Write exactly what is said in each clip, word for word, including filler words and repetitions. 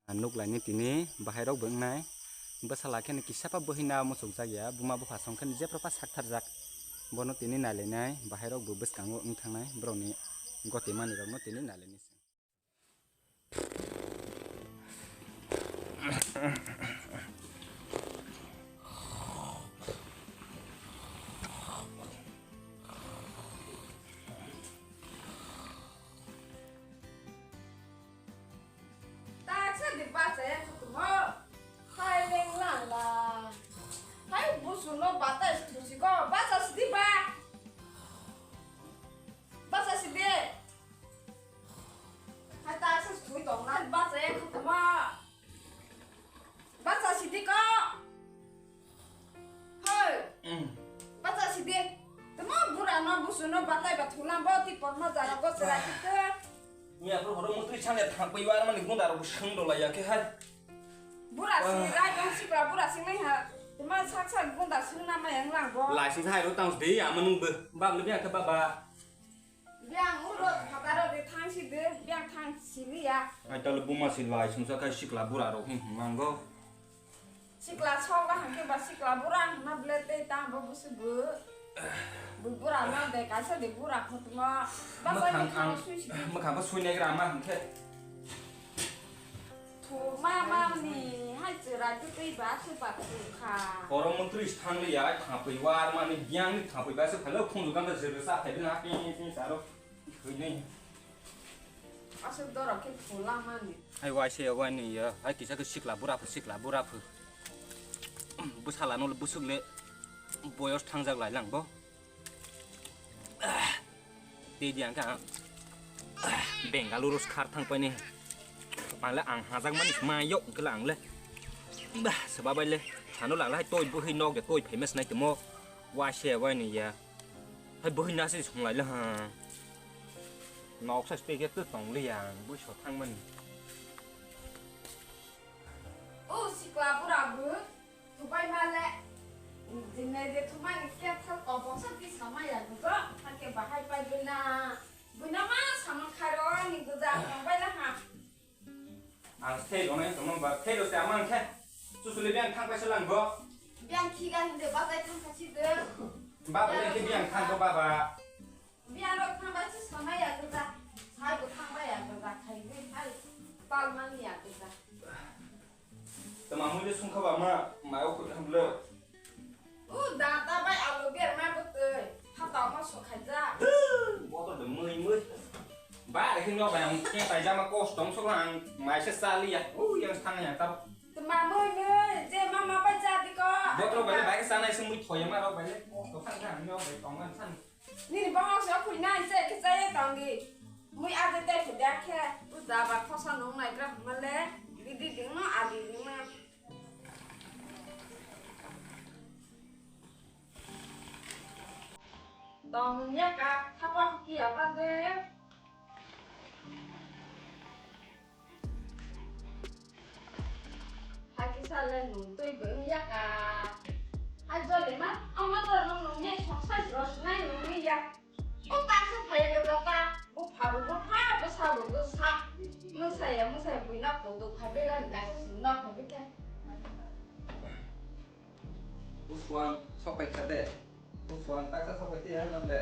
Nuk laini tini bahairok bo wngnai. Bwsala khe no kisa pa bwhwi na muchuk jak ya, buma bupha song khe no jephru pa sak thar jak. Bono tini nai lainai, bahairok bo bwskango wng thangnai, borok ni goti manwi rok no tini nai lainai se. Taksa di bachaya khutumo. Hai leng lang la. Hai busu no batai thusi ko. Bacha sidi ba. Bacha sidi. Hai taksa sui tong na bachaya khutumo. Bacha sidi ko. Hoi. Mm. Bacha sidi. Tamo bura no busu no batai ba thulang bo ti porma jara go chera kite. Ni apro horo mutri chang ya thang pui war mani gunda ro sung do la ya ke hai. Bura si rai dong sikla bura si nai ha. Tamo sak sak gunda sung na ma yang lang bo. Lai sung hai ro tang de ya manung be. Bab le bia ke baba. Biang ulo phataro de thang si de, biang thang si liya. Ai talo buma si lai sungsa khai sikla bura rok hing hing mango. Sikla sok ba hangke ba sikla bura hangna ble tei tang bo busu bu. Bu bura ma de kaisa de bura khutma. Ba sai Makhang khang ang sui si de. Makhang ba sui negra ma hangke. Thuma mani hai chwrai twi ba se ba thukha. Oro mantri thangli ya thapui war mani biang ni thapui ba se phalo khung dukan da zero sa thai na ping ping saro. Thwi ni. Asuk doro khe thula mani. Hai wai se wai ni ya. Hai kisa ke sikla bura phu sikla bura phu. Busala no busuk le boyos thangjak lai lang bo. Tei di ang khe ang Bengaluru khar thang paini. Ang le ang hajak mani ma yok hwnkhe le ang le. Bah, swba bai le. Sano lang le hai toi bwhwi nok de toi famous nai temo. Wai se wai ni ya. Hai bwhwi nasi song lai le ha. Nok sa stay khe tong le ya. Bwso thang mani. O sikla bura bwk. Thubai ma le, jine je thumani khe thal koboksa twi sama ya gujo, hakhe bahai pai buina, buina ma sama khairo ni guja thangbai la ha. Ang thei rwnai tongma ba, thei rw se amang khe. Susuli biang thang paisa lang bo. Biang khiga hinde babai thang kha si de. Baba le khe biang thang bo baba. Biang rok thang bai si sama ya guja, sai bo thang bai ya guja, khai bai sai pal man ya guja. Tama mui le sungkha ba ma, mai o khut ham le. U da ta bai alu ber ma bwtwi, ha ta ma so khai ja. Botor de mui mui. Ba re khing no bai ang ke tai jama kos tong so ang mai se sali ya. U yang thang ya ta. Tama mui mui, je ma ma bai ja di ko. Botor bai bai sa nai sung mui thoya ma ro bai le. Kos to thang thang no bai tong an san. Nini bahang sa khui nai se khe chaya tong di. Mui ade te khe da khe. U da ba khosa nung nai gra ma le. Di di ding no a di ding no. Tong ya ka thapa ki ya ba de. Hai kisa le nung twi bo wng ya ka. Hai jole ma, ama to nung nung ye song sai rosnai nung ya. O ta se phai ga ta. Bo pharu bo pha, bo sa bo bo sa. Mo sa ya, mo sa ya, bui na ko do kha be ga ga na kha be ta. Uswan sopai kha de. Uswan taksa sopai te ya nam de.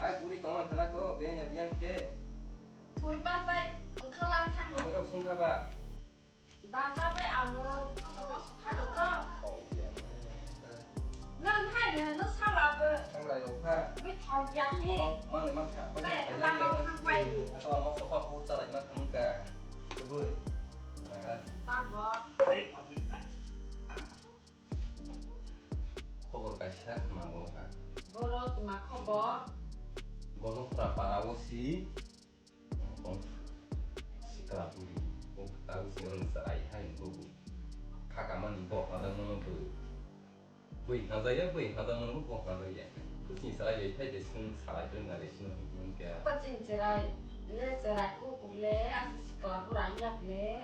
Ai puri tong khana ko be ya biang ke. Puri pa pai, khla thang. Ang ko sung kha ba. Data bai amo, amo sukha dong. Nang hai ne, no sala bo. Thanglai rok ha. Bai thau ya ni. Oh, mang mang kha. Bai lama bo thang pai ni. Atau amo sokha pu chalai ma thang ka. Bui. Tamo. Khobor kaisa khna bo ha. Borok ma khobor. Bono pura para o si. Sikla buri, bo kwtal sini chwrai hai bo bo. Khakamani bo hada mono bo. Bui hada ya, bui hada mono bo hada ya. Kuching chwrai bai phai de sung salai bai nai sung hikmung kya. Kuching chwrai, le chwrai ku ku le, asi sikla bura yak le.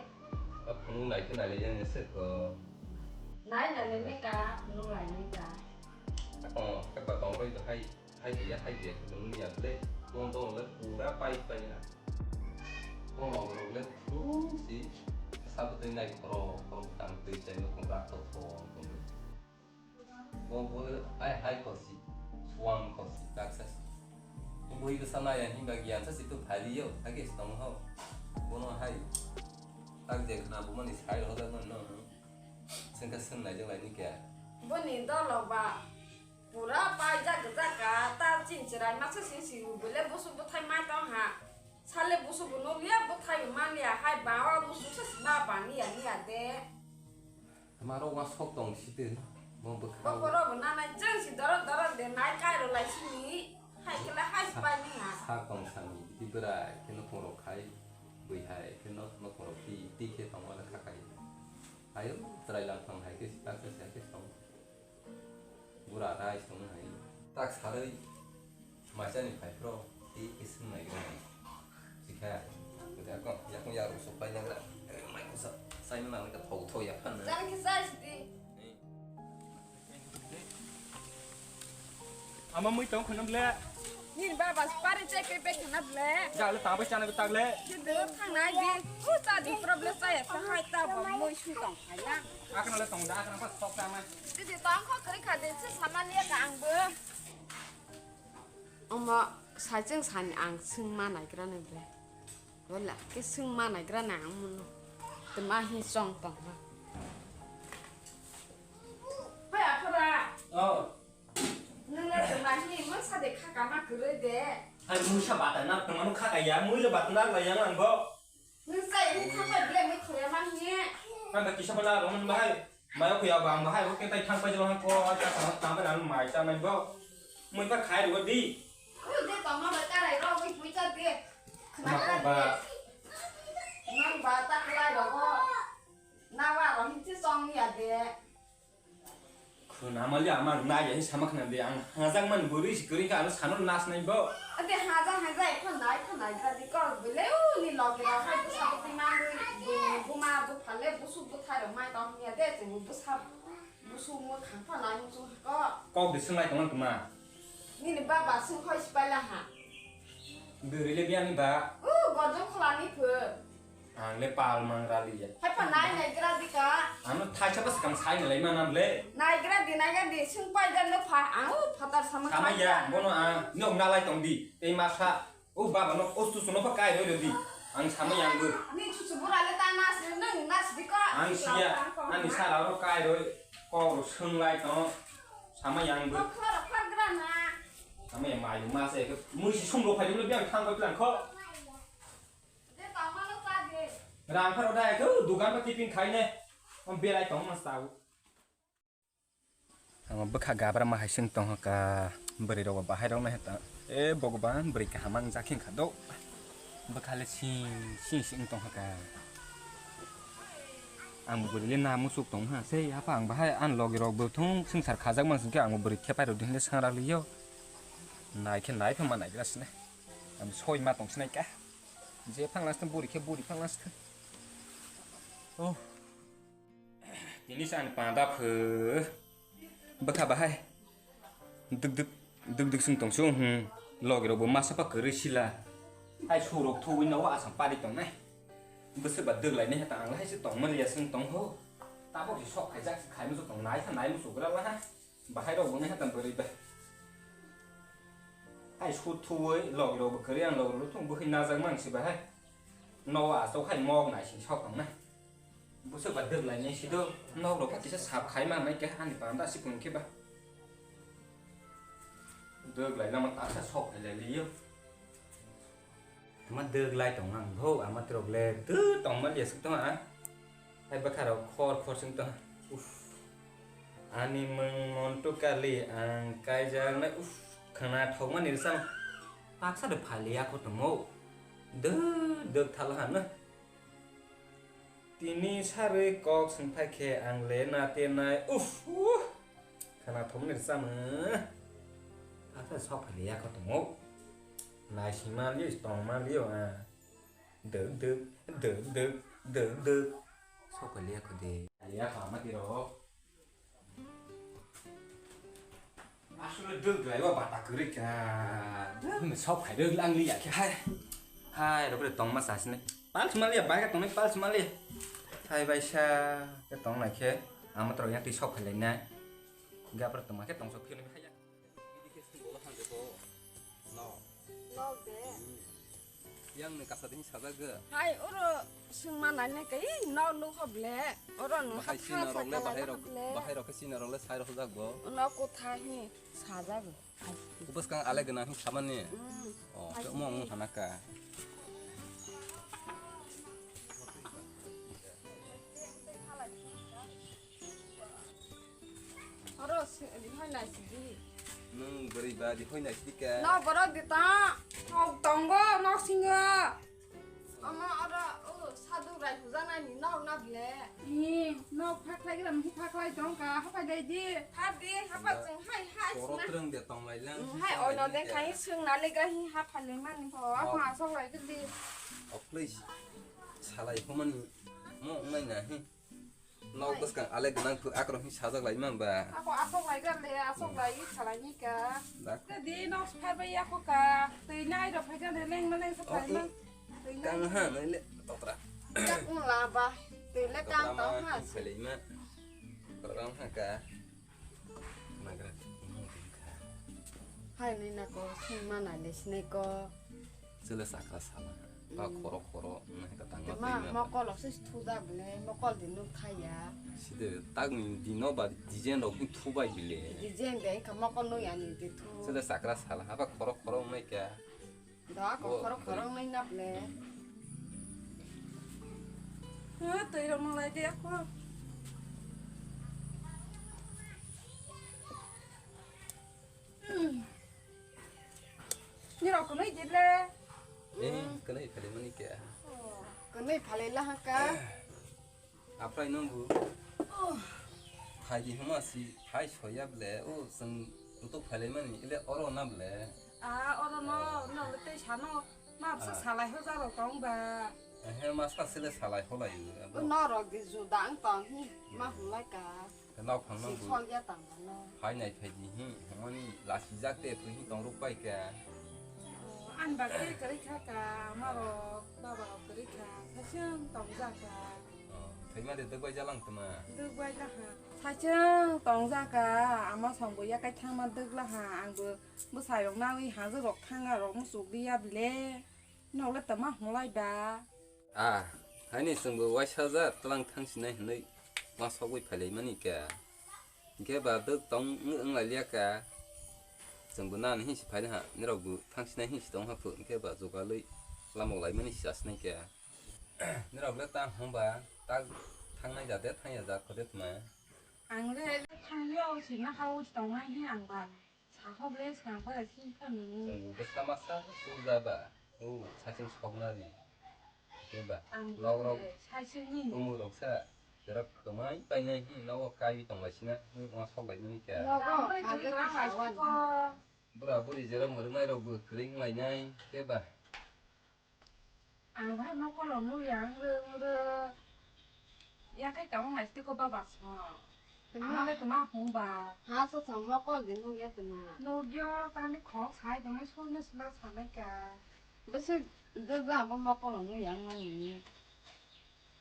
Aphung nai khe nai le ya ne se ko. Nai nai le me ka, nung lai me ka. Oh, kapa tong bai hai. Hai dia, hai dia, kudung ni ya le, tong tong le, pura pai pai na. Tong tong le, pura si, Sabo twi nai khoro, khoro bwtang twi chai nukhung rak to tho. Bo, bo, ai hai kosi, suang kosi, taksa si. Bo bui bwsa nai ya hinba giyan sa si tu phali yo, hage si tong ho. Bono hai. Tak je khna bo mani sai ho da no, no. Sengka seng nai jeng lai ni kya. Boni dolo ba pura pai jak jak ka, ta chin chirai ma se sing si bele busu buthai mai tong ha. Sale busu bo nukliya, buthai bo manliya, hai ba o busu se ba ba niya niya de. Maro wa sok tong si de, bo bwkha. Bo poro bo nanai jeng si dorok dorok de nai kai ro lai sini, hai kela hai si pai niya. Sa tong sani, di bwrai, khe nukhung rok khai, bui hai, khe nok, nukhung rok ti, ti khe tong wala kha khai. Ayo, trai lang tong hai khe si tak se hai khe tong. Bura rai song hai. Tak sarui. Maisani phai phro, ti kisim nai gra. Sikha. Kota ko, yakung yaru sok pai nagra. Mai ko sa, sai na ka thau thau ya phan na. Jang ki sai sidi. Ama mui tong khunam le. Nini baba pari chai pe pe khana ble. Ja le tang bai chana tak le. Kide thang nai di. U ta di problem sa ya sa hai ta bo mui su tong hai ya. Akana le tong da, akana pas sok ta ma. Kide tang kho kri kha de se sama le ka ang bo. Omo saicheng sani ang sing ma nai gra ne ble. Wala ke sing ma nai gra na ang mun. Te ma hi song tong ma. Hai akhara. Oh. Nung le tongma hi masa de kha kama kwrwi de. Hai mui sa bata na tongma no kha kaya, mui le bata na la yang ang bo. Nung sai ni kha pa ble mui khoya ma hi. Kan ta kisa bala ro man bahai. Mayo khoya ba ang bahai, bo ke tai thang pai jalo ko, ta ta ta ba na mai ta nai bo. Mui pa khai ro di. Ku de tongma ba ta rai ro mui mui ta de. Khna Ma kha ba. De. Nang ba ta klai ro bo. Na wa ro hi chi song ya de. Khuna mali ama nai ya sama khna de ang hajak man buri si kuri ka ano sano nas nai bo. Ade hajak hajak khna nai khna nai ka di ko bele u ni logi ra hai bu sa ti man bu bu ma bu phale bu su bu thai ro mai tong ya de te bu sa bu su mo khang pha nai mu su ko. Kok de sung lai tong ma. Nini baba sung khoi sipai la ha. Bwrwi le biyang ni ba. U, gojong khola ni phu. Ang le pal mang ra li ya. Hai pa nai nai gra di ka. Ano thaisa ba swkang sai nalai ma nam le. Nai gra di, nai gra di, sung pai da no pha. Ang u phatar sama Sama khai ya, da. Bono ang nok nalai tong di. Tei ma sa. U baba no ostu suno pa kai roi di. Ang sama yang bu. Ni chuchu bura le ta nas, nang nas di ka. Ang siya, ani sara ro kai roi. Kok ro sung lai tong. Sama yang bo. Kok khara phar gra na. Sama yang mayu ma se ke mui si sum ro phai le biang thang ko plan ko. De ta ma lo ta de. Rang pharo dai ko dugan ba tiffin khai ne. Om berai tong ma sa u. Ang bwkha gabra ma hai sing tong ka bwrwi rok bahai rok nai ta. E Bhagwan bwrwi kaham ang jakhin kha do. Bwkha le sing sing sing tong ka. Ang bwrwi le na musuk tong ha. Sei apa ang bahai an logi rok bo thung swngchar khajak man sing khe ang bwrwi khe pai rok ding le sangra liyo. Nai khe nai phang ma nai gra sine. Ang soi ma tong sinai ka. Je phang last buri khe buri phang last. Oh. Tini sa ani panda phu. Bwkha bahai. Duk duk, duk duk sing tong su, hmm. Logi rok bo masa pa kwrwi sila. Hai su rok thuwi no asam pari tong nai. Bwswk ba dwk lai nai ta ang lai se tong mali ya sing tong ho. Tabok si sok khai jak khai musu tong nai sa nai musu gra la ha. Bahai rok bo nai ha tam bwrwi ba. Hai su thuwi logi rok bo kwrwi ang logi rok thung bwkhwi najak mang si bahai. No asok hai mok nai sing sok tong nai. Bwswk ba dwk lainai si do, nok rok kisa sap khai ma nai khe ani panda si kun khe ba. Dwk lai lama taksa sok phai lai liyo. Ama dwk lai tong ang ho, ama trok le dwk tong ma liya suk tong a. Hai bwkha rok khor khor sing tong. Uff. Ani mung montu kali ang kaijak nai uff khna thok mani rwchang. Paksa de phai liya kho tong o. Dwk dwk thal ha na. Tini sarwi kok swngphai khe ang le na tenai. Uff, uh. Khana thumni rwchamo. Ata sok phai ya kho tongo. Naisingma liyo, tongma liyo, ah. Dwk, dwk, dwk, dwk, dwk, dwk. Sok phai ya kho de. Ya kha ma tiro. Aswk dwk lai o bata kwrwi kha. Dwk. Sok phai dwk lang li ya khe hai. Hai, rok le tongma sasine. Pals maliya, bai ka tongnai pals maliya. Hai baisa khe tong lai khe, ang matro yang twi sok phai lai nai. Gabra tongma khe tong sok phai lai hai ya. Bidi khe sung bolo hang de bo. No. Nok de. Hmm. Yang ni kasa din sajak ge. Hai, oro sung ma nai ne kai, no no hob le. Oro no bahai ha sina rok le, bahai rok, bahai rok khe sina rok le sai rok jak bo. No kotha hi sajak. Bwskang ale gwnang hin samani. Mm. Oh, ke mo mo hana ka. Oro si, di hoi nai sidi. Nung bwrwi ba di hoi nai sidi ka. No, borok di ta. Nok tongo, nok singo. Ama oro, o, saduk rai hujaknai ni nok na ble. Ni, nok phaklai gram hi phaklai tong ka, hapai dai di. Phat di, hapai chwng hai, hai, borok sna. Twrwng de tong lai lang. Mm, hai, oino de khai swng na le ga hi hapai le mani pho, oh, ama asok lai di. Oklei salai pho mani, mo nai na hi. Nok bwskang ale gwnang khe akrok hin sajak lai man ba. Ako asok lai gan le, asok lai salai ni ka. Dak. Te di nok sphar bai ako ka. Twi nai ro phai gan le leng ma leng sa phai ma. Twi nai. Kang ha nai le totra. Dak mo la ba. Twi le kang tong ha. Salai ma. Totra ha ka. Nagra. Hai nai na ko sing ma nai le sinai ko. Chwla sakra sala. Ba khoro khoro, wngkha tangma. Ma twi ma. Mokol se thuda bele, mokol di nuk thaya. Side tagni dino ba design rok ni thubai bele. Design de ka mokol no yani de thu. Chwla sakra sala, haba khoro khoro wngkha. Da ko khoro khoro wngkha na bele. Ha, twi rok no lai de ko. Nirok kwnwi di le. Eh, kwnwi phalwi mani khe. Oh, kwnwi phalwi la haka. Aphai nungbu. Oh. Phaidi huma si phai soya ble. O, chwng rutuk phalwi mani ile oro na ble. Ah, oro no, no le tei sano. Ma bsa salai ho jaro tong ba. Eh, ma sa sile salai ho lai. Norok di juda ang tong hi. Ma hulai ka. Nok phang nang bu. Sisol ya tang ba no. Phai nai phai di hi, hwnmani lasi jak te thwi hi tong ruk pai ka. Oh, ani bagwi kwrwi kha ka, ama rok, baba rok kwrwi kha, saichwng tong jak ka. Oh, thwima de dwk bai jalang tma. Dwk bai la ha. Saichwng tong jak ka, ama song bo yakai thangma dwk la ha, ang bo bwsai rok nawi hajwk rok thanga rok muchuk liya bile. Nok le tma hwnlai ba. Ah, haini chwngbo waisa ja tlang thang sinai hwnwi ma sogwi phailaimani khe. Hingkhe ba dwk tong wng lai liya kha. Chwngbo nani hinsi phaina ha, nirokbo thang sinai hinsi tong ha phu, hingkhe ba jugalwi lamok laimani si asinai khe. Nirok le ta hwnba, ta thangnai ja de, thang ya ja kho de tma. Ang le thang ya o si na ha o si tong nai hi ang ba. Sahok le sangkha si kha nini. Chwng bwsa masa suja ba. O, saichwng sokna di. Khe ba. Ang nok rok le saichwng ni. Kumu rok sa. Jora kwmai painai hi nogo kai tong lai sina. Ni ma sok lai ni kya. Nogo ang le kha wan. Bura buri jora mwrwngnai rok bo kwrwng lai nai. Khe ba. Ang bahai mokol rok nukya, ang rw, ang rw. Yakhai tamo nai tiko baba song. Tama. Ang le tama hung ba. Ha, so song mokol di nukya tama. Nukya, tani khok sai tongmai, soi no sila sanai ka. Bwswk dwgla abo mokol rok nukya ang nani.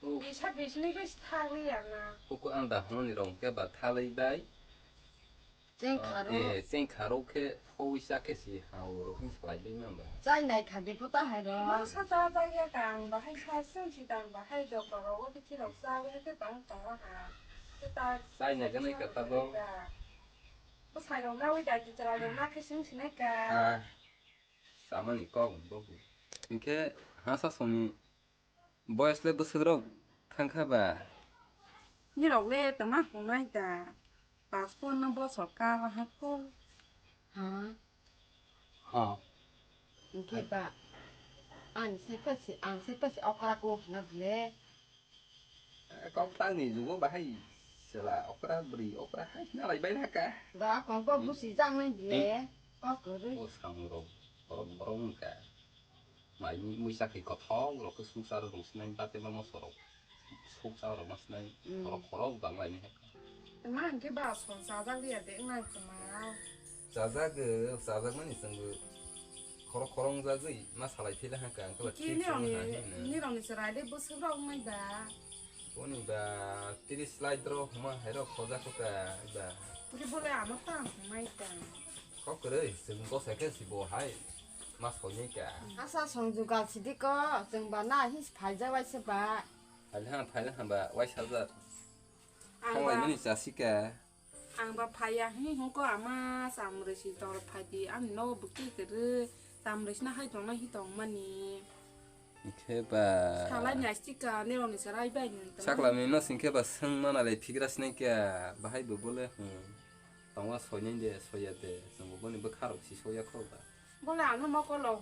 Oh. Bisa bisni bai thagwi ya na. Koko ang da hwnani rong khe ba thalai bai. Cheng kharo. Eh, cheng kharo khe phowi cha khe si ha o rok ni salai bai man ba. Chai nai kha de pho ta hai rok. Masa cha cha ya kang bahai sa sung si tang bahai doctor rok o bithi rok cha wi khe tong tong ha. Khe ta chai nai ganai ka ta bo. Bo sai rok na wi dai ti chara rok na khe sung si nai ka. Ah. Samani kok bo. Hinkhe ha sa soni. Boyos le bwswk rok thang kha ba? Nirok le tongma hwngnai da, passport no bosor ka waha kho. Ha? Ha. Hwnkhe ba, ang se pasi, ang se pasi okra kok hwna bwle. Kok tangni jugo bahai chwla okra bwrwi okra hai hwnalai bai na kha. Da kok bo busi jangnai bwle. Kok kwrwi. O samung rok borok borok wngkha. Mai mui sakhi kothok rok khe suksa rok sinai bate ma moso rok suksa rok ma sinai. Mm. Khorok khorok bang lai ni. Ma hwnkhe ba son chajak liya de wngna tongma. Chajak, eh, chajak mani chwngbo khorok khorok wng jagwi ma salai phila hangka ang khe ba. Ki thik nirok song ni, ha hin. Nirok ni chwrai de bwswk rok wngnai ba. Boni ba tris lai dro huma hairo khoja khoka ba. Bole amo tang humai tang. Kok kwrwi, chwng dosa khe si bo hai. Mas hoi ka. Asa songju gal sidi ko, chwng ba na hi phai ja wai se ba. Phai le ha, phai le ha ba, wai sa ja. Ang ba, mini chasi ka. Ang ba phaiya hi hwnko ama chamrwi si tong phai di, ani nogo bwtwi kwrwi chamrwi sina hai tong nai hi tong mani. Khe ba. Salai ni aistika nirok ni sarai bai ni tong. Sakla mi no sing khe ba swng mana le phigra sinai kya bahai bo bole hwn. Tongwa soinai de soya de chwng bo boni bwkha rok si soya kho ba. Bole ano mokolo.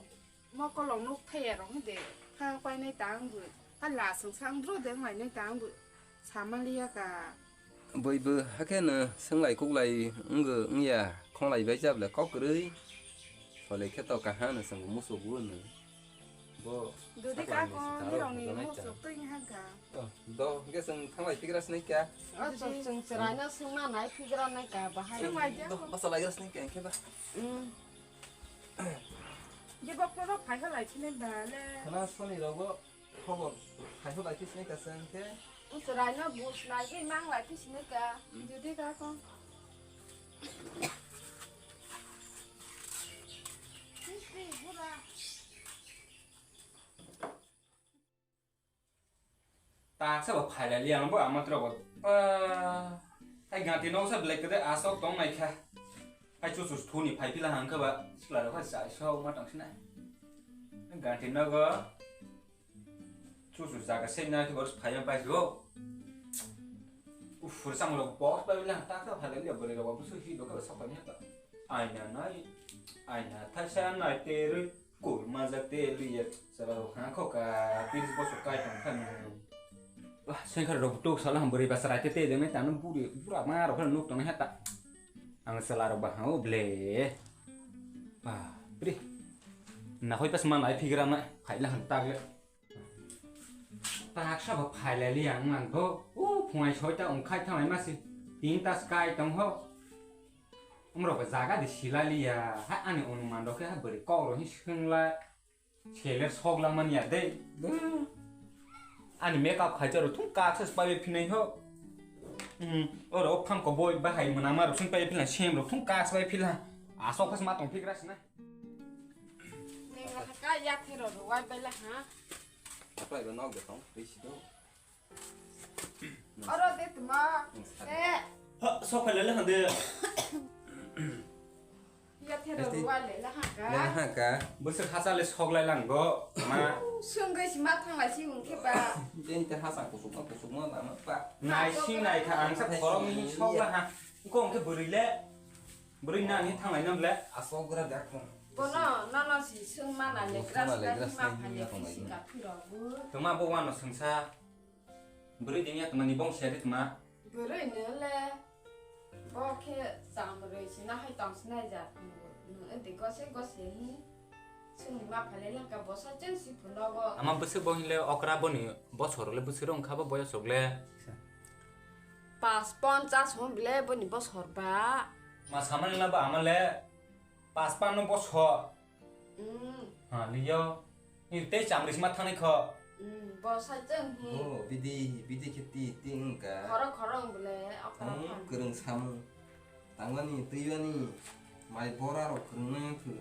Mokolong nuk thaya rok de phang painai ta wngbo, ha la swng sang dro de wnglainai ta wngbo, samaliya ka. Bwibw hakhe no swnglai kuklai wngw wngya khonglai bai jabla kok kwrwi. Solai khe to kaham no chwng musugo no. Bo dudi ka ko nirok ni musuk twi hangka. Do hwnkhe chwng thanglai phigra sinai kya. O chwng chwng chwraino swngna nai phigra nai ka bahai. Swngmai de. Do basa laigra sinai kya hwnkhe ba. Jebo phoro phaiha lai phine ba le. Khna soni rogo khobor phaiha lai phi sinai ka chwng khe. Usrai no bus lai khe mang lai phi sinai ka. Jodi ka ko. Sisi bura. Taksa bo phailai liya bo ama tura bo. Ba, ai ganti no sa belai kede asok tong nai kha. Ai chu chu thuni phai pila hang kha ba. Sikla ro kha sai so ma tang sinai. Ganti no go. Chu chu jaga sei na ki bor phai pai go. Uf, fur sam ro box ba bila taksa phailai liya bore ro bo su hi do ka sa pa ni ta. Aina nai, aina thaisa nai te rwi, koi majak te rwi ya, sara rok hang kho ka, tiris bosor kai tong kha nung. Wah, sengkar rok tuk sala ham bwrwi ba sarai te te deng nai tano buri, bura ma rok nuk tong nai hata. Ang sala rok ba hang o ble. Ba, bri. Na hoi pas ma nai phigra ma, khai la han tak le. Taksa bo phailai liya ang man bo. U phungai soita ongkhai thanglai ma si. Tinta sky tong ho. Umrok bo jaga di silai liya. Ha ani onuman rok khe ha bwrwi kok rok hi swngla. Seler sok lang manya de. Ani makeup khai charo thung kak sa pai phinai ho. Hmm, oro phang ko boi bahai mwnama rok sung pai philan sem rok thung kak sa pai philan. Asok phas ma tong phikra sina. Neng ka ya thero ro wai bai la ha. Apa iba nok de tong, risi do. Oro de tuma. Eh. Ha, sok phailai le hande. Ya thero ruwa le la haka. Le haka. Bwswk hachal le sok lai lang go. Ma. Sungwi si ma thang lai si ung khe ba. Jeni te hachal kusuk ma kusuk ma lama pa. Nai si nai kha ang sa khorok ni sok la ha. Ko ung khe bwrwi le. Bwrwi na ni thang lai nam le. Asok gra dak tong. Bono nono si sung ma na le gra si ma pha le si ka phiro bu. Tuma bo wano sungsa. Bwrwi dengya tuma ni bong seri tuma. Bwrwi no le. Bo khe chamrwi sina hai tong sinai ja. Nung ede gose gose hi. Sungni ma phale laka bosa chen si phunogo. Ama bwswk bo hinle okra boni bosor le bwswk rong kha bo boyos rok le. Pas ponchas hwn bile boni bosor ba. Ma samani la ba ama le pas panno bosor. Mm. Ha, liyo. Ni tei chamrwi sima thanai kho. Mm, bo sai cheng hi. Oh, bidi, bidi khe ti, ti wngka. Khorok khorok bole, okra hmm, phan. Kwrwng samung. Tangmani, twiwani, mai bora rok kwrwng nang thw.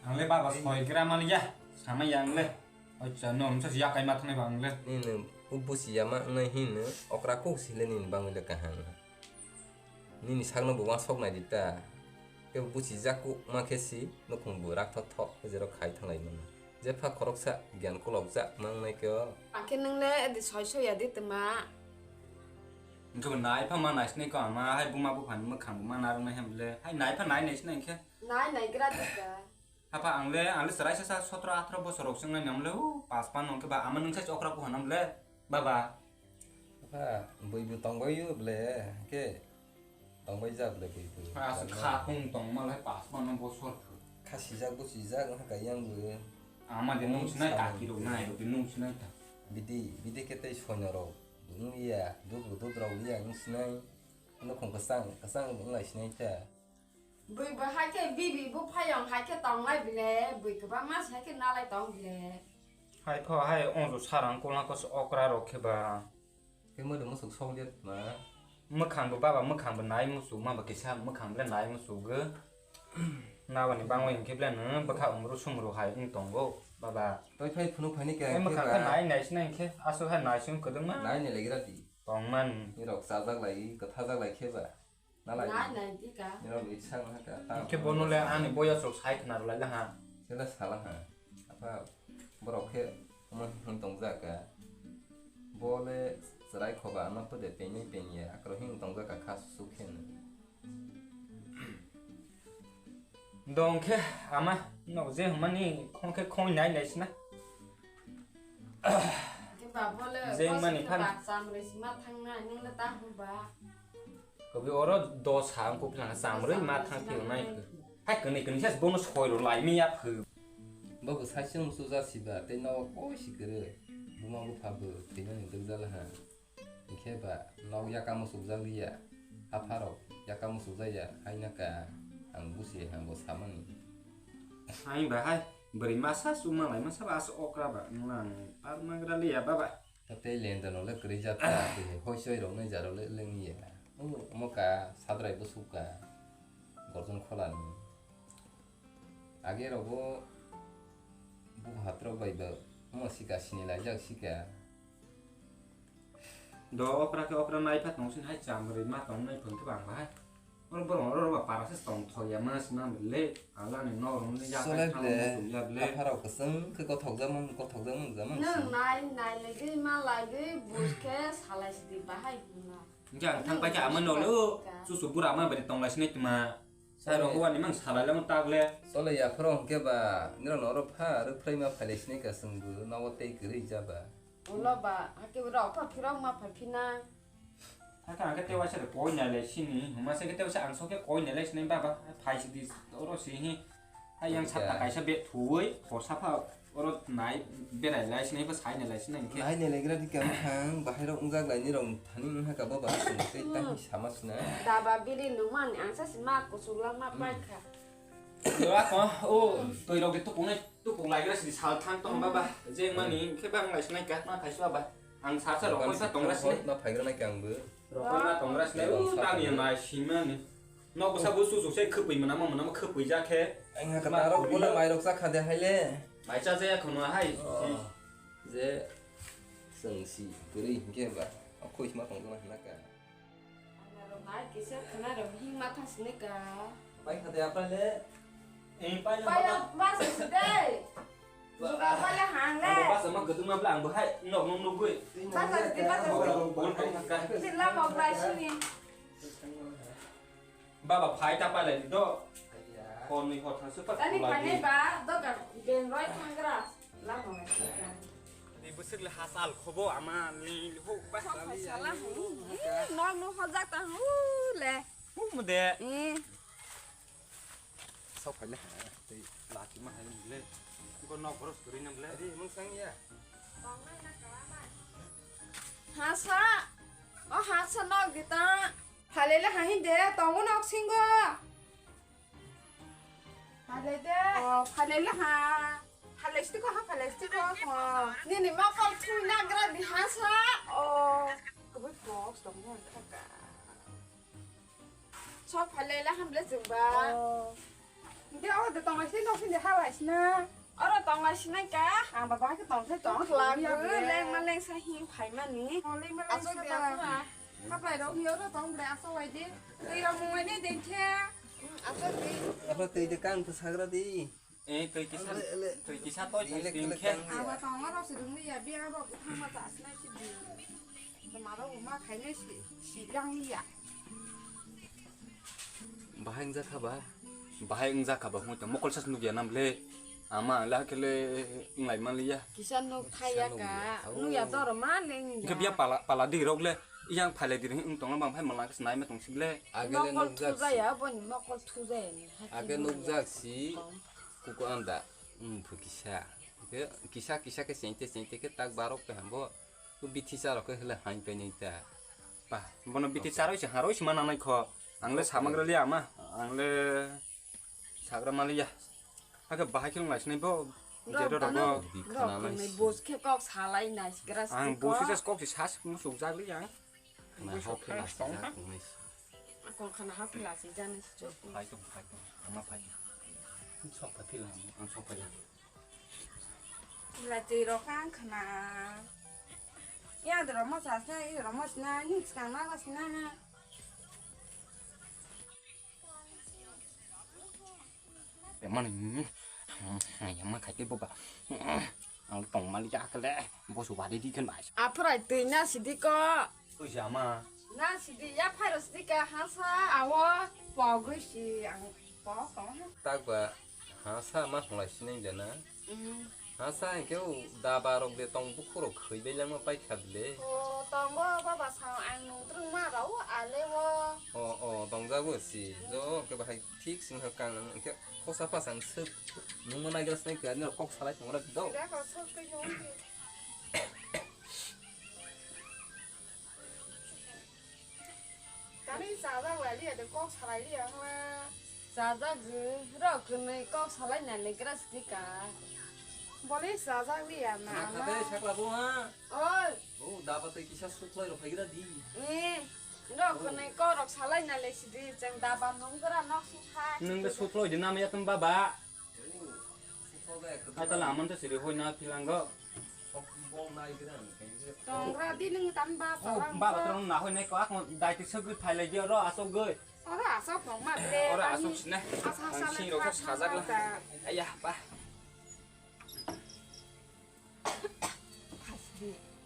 Ang le baba soi gram aliya, sama yang le. Acha, no, msa siya kai ma thanai ba ang le. Ni no, u busi yama wngnai hin no, okra kuk si le ni bangwi le kaham. Nini sakno bo uansuk nai di ta. Kebo buchijak kuk ma khe si nukhung bo rak thok thok khe jero khai thanglai mano. Jepha khoroksa giyan kolokjak ma wngnai khe o. Ang khe nwng le edi soi soi ya di tma. Hwnkhe bo nai pha ma nai sinai kho ama hai buma buphani mwkhang bo ma narwk nai ham le. Hai nai pha nai nai sinai khe. Nai nai gra di ta. Hapha ang le, ang le chwrai sa sa sotro atharo bosor rok se wngnai nang le, o, pas pan nong khe ba ama nwng sai okra kuha nam le, baba. Hapha, bui bo tong bai yo ble, ke tong bai ja ble bui bo. Ha, se kha khung tong ma le pas pan nong bosor. Kha sijak bo sijak, ha ka yang bo. Ama de nung sinai, kaki rok nai rok de nung sinai ta. Bidi, bidi khe tei soino rok, nung ya, duduk duduk rok ya, nung sinai. Nukhung kwchang, kwchang wng lai sinai ta. Bui bo hai khe bibi buphayong hai khe tong lai bile, bui kwbangma se hai khe nalai tong bile. Hai pho hai onjo sarang kolna kos okra rok khe ba. Khe mwdwk muchuk sokliya tma? Mwkhang bo baba, mwkhang bo nai muchuk ma ba kisa, mwkhang bo nai muchuk go. Nabani bangwi hinkhe bole no bwkha umru sumru hai wng tongo baba. Toi phai phunuk phaini khe. Mwkhang khe nai nai sinai hinkhe aswk hai nai sing kwdwngma. Nai nai legra di. Tongmani. Nirok chajak lai, kwthajak lai khe ba. Nalai. Nai nai di ka. Nirok ni sang ha ka. Hinkhe bono le ani boyas rok sai khna rwlai la ha. Sela sala ha. Apa borok khe omo hwn tongjak ka. Bo le chwrai khoba ano pwde pengnai pengya akhoro hwn tongjak ka kha su khe no. Dong khe ama nok je hwnmani khong khe khong nai nai sina. Khe ba bo le je mani phan. Ba cham rwi sima thang nai nung le ta hu ba. Kobi oro dos ha ang kuphilanga chamrwi ma thang phil nai khe. Hai kwnwi kwnwi khe bono soi rw lai mi ya phu. Bo bo sai chwng su ja si ba tei no koi si kwrwi. Buma bupha bo thwimani dwk jala ha. Hinkhe ba nok yaka muchuk jak liya. Hapharok yaka muchuk jak ya haina ka ang busi ha bo samani. Hai ba hai bwrwi masa su ma lai masa ba as okra ba nang par magra liya baba. Tei lendano le kwrwi jat ta, tei hoi soi rok nai jaro le lengya. Omo ka sadrai bwsuk ka gorjon kholani. Age rogo buphang hatrok bai ba omo sika sini laijak sika. Do okra khe okra nai pha tong sin hai chamrwi ma tong nai phun khe bang bahai. Oro borok oro ba para se tong thok ya ma sima le ala ni nok rok ni ya Solai khai ble, thang ya ble. Apha rok kwchwng khe kothok jamang, kothok jamang, jamang. Nang nai, nai lagwi, ma lagwi, bus khe salai sidi bahai hwnna. Hingke ang thang paikha ama nole o, susu bura ma bari tong lai sinai tma. Sai rok wani mang salai lamo tak le. Solai ya phoro hingke ba, nirok no oro pha, rwphlai ma phailai sinai ka chwng bo, nogo tei kwrwi ja ba. Ulo ba, hake rok pha phirok ma phai phina. Hake ang khe tewaisa de koi nai lai sini, huma se khe tewaisa ang sok khe koi nai lai sini baba, phai sidi oro si hi. Hai yang satta kaisa bag thuwi, khorsa pha oro nai berai lai sini, ba sai nai lai sini hingke. Nai nai lai gra dikha bwkhang, bahai rok wngjak lai nirok thani wngkha ka baba, tei tang sama sina. Daba biri nungmani ang sa si ma kuchuk lang ma paikha. Yo ako, o, twi rok de tupung nai. Tupuk laigra sidi sal thang tong baba. Je mani khe bang lai sinai ka ma thai sua ba. Ang sa sa rokoi sa tongra sinai. Ma phaigra nai kang bo. Rokoi ma tongra sinai. U tang ya nai simani. Nok bwsa bu su su se khwpui mana ma mana ma khwpui ja khe. Ang ha ka rok bola mai rok sa kha de haile. Mai cha ja ya khono hai. Je sengsi kwrwi hingke ba. Khoi ma tong tong na ka. Anarok nai kisa khwnarok himma thang sini ka. Pai khade apa le? Eh, pai le. Pai baba. Bas sini deh. Juga apa le hang le? Ang bas sama gedung apa ang bahai nok nok nugui. Bas sini bas. Sila mau pai sini. Baba phai ta pai le do. Hor ni hor thang supa. Tani phai ba do ka ben roi thang gra. Lama mai sini ka. Di bwswk le hasal khobo ama ni ho ba. Sok hai sala hai. Nok no hojak ta hu le. Hu mo de. Eh. Sok hai le ha. Tei laki ma hai le. Ko nok boros kuri nam le. Di mung sang ya. Hasa. O hasa nok di ta. Phalele hai de tongo nok singo. Phalai de. O, phalai le ha. Phalai sti ko ha, phalai sti ko ha. Nini ma kol thui na gra di ha sa. O, kubui box dong mo kha ka. Sok phalai le ham le jeng ba. O. De o de tong ai si no si de ha lai sna. Oro tong ai sna ka. Ang ba ba ke tong sai tong. Leng ma leng sa hi phai mani. O, leng ma leng sa tong. Khaplai rok hi oro tong ble asa wai de. Tei rok mung ai ne deng khe. Asa tei. Asa tei de kang to sagra di. Eh, twi kisa, twi kisa toi sai ting khe. Aba tongo rok se dungli ya, biya rok thangma ta sinai si di. Maro ma khainai si, si yang li ya. Bahai wngjakha ba? Bahai wngjakha ba hwnwi tong mokol sas nukya nam le. Ama ang le hakhe le wnglai man li ya. Kisa nuk thai ya ka. Nuk ya dor ma leng. Hwnkhe biya pala, pala di rok le. Yang phailai di wng tong bang phai mala khe nai ma tong sik le. Age le nukjak si. Mokol thujaya, boni mokol thujaya ni. Age nukjak si. Kuku anda, um, phu kisa. Ke, kisa, kisa ke sente, sente ke tak barok pe hambo. Tu bithi sa rok ke hele hain pe nai ta. Pa, bono bithi sa roi se haroi se mana nai kho. Ang le samagra le ama, ang le sagra mali ya. Ake bahai khilong lai sinai bo. Jero rogo. Rok khana nai bus khe kok salai nai sikra. Ang bus khe kok si sas musuk jagli ang. Khana hok khe lasi jak nai. Kok khana hok khe lasi jak nai si chok. Phai tong, phai tong. Ama phai. Sok phai philang. Ang sok phai lang. Bila twi rok ang khana. Ya de rok ma sas na, i rok ma sna, ni skang na sna. Emang ni, emang khai tei boba. Ang tong mali ya kele, bosu wadi di kan bai. Aprai twi na sidi ko. Tui si ama. Na sidi ya phairo sidi ka hasa. Awo pogwi si ang pok tong. Tak ba hasa ma hwnlai sinai da na. Mm. Hasa hwnkhe o daba rok de tong bukhuk rok khwi bai langma pai kha bile. O tongo baba sa ang nung twrwng ma rao ale o. O o tongjago si jo hwnkhe bahai thik sing kha kang hwnkhe khosa pas ang suk nungma naigra sinai kha ani rok kok salai tongo rok do. Ida ko suk twi nung ki. Tani chajak lai liya de kok salai liya hwnla. Chajak je, rok kwnwi kok salai nai le gra sidi ka. Bole chajak liya na. Ama ama. Thate sakla bo ha. Oi. O daba tei kisa suklai rok phaigra di. Eh, rok kwnwi kok rok salai nai le sidi chang daba nung gra nok sung hai. Nung de suklai di nama ya tum baba. Ai tala amon to siri hoi na philango. Tongra di nung tan ba. Oh, salang ba ba. Tong na hoi nai ko akon dai ti sagwi phai lai di oro asok goi. Oro asok nong ma bre. Oro asok sine. Asa asa le sing rok sajak la. Ayah ba.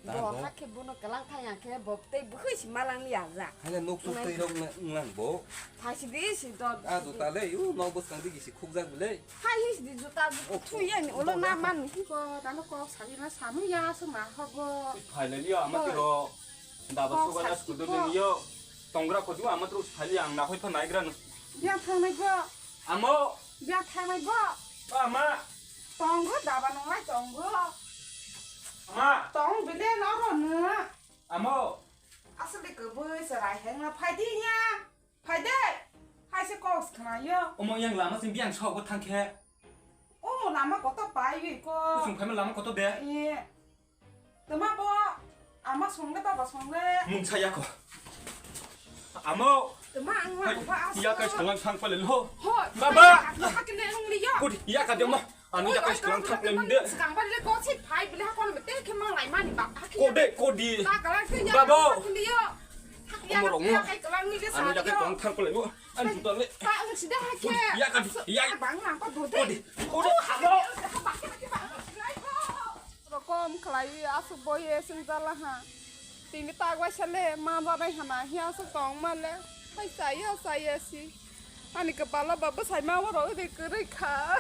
Bo hakhe bono kwlang thai ya khe bo tei bwkhwi si malang ya ja. Hanya nuk tuk tei rok wnglang bo. Phaisi di si do. A juta le u nok bwskang di gisi khukjak bile. Hai hi si di juta thui ya ni ulo na man hi ko tano kok sali na samu ya su ma hobo. Phai le liya ama tiro. Daba suga na skudu le liyo. Tongra ko ju ama tro sali ang na hoi pha nai gran. Ya thang nai go. Amo. Ya thang nai go. Ama. Tongo daba nunglai tongo. Ama. Tong bile noro nung. Amo. Asli kwbwi chwrai hengna phaidi ya. Phaidi. Haise kok khnayo. Omo yang lama sing biang sok bo thangkhe. Omo lama koto pai wi ko. Kusung phaima lama koto de. Ye. Tama bo. Ama songle baba songle. Mungsa yako. Amo. Tama ang ma ba as. Ya kai salang sang pale lo. Ho. Baba. Hakne ang liya. Kudi ya ka dema. Ani ya kai salang thang pale de. Sekarang pale ko sit phai bile hakon mete ke mang lai mani ba. Kode kodi. Baba. Omo rong. Ani ya kai salang thang pale lo. Ani juta le. Ya ka ya. Bang lang ko dode. Kodi. Kodi. Amo. Rokom khlaiwi aswk boye swngjala ha. Tini tak waisa le ma janai hana hi aswk tong ma le. Hai chaya chaya si. Ani kwpalo ba bwsai ma oro ri kwrwi kha.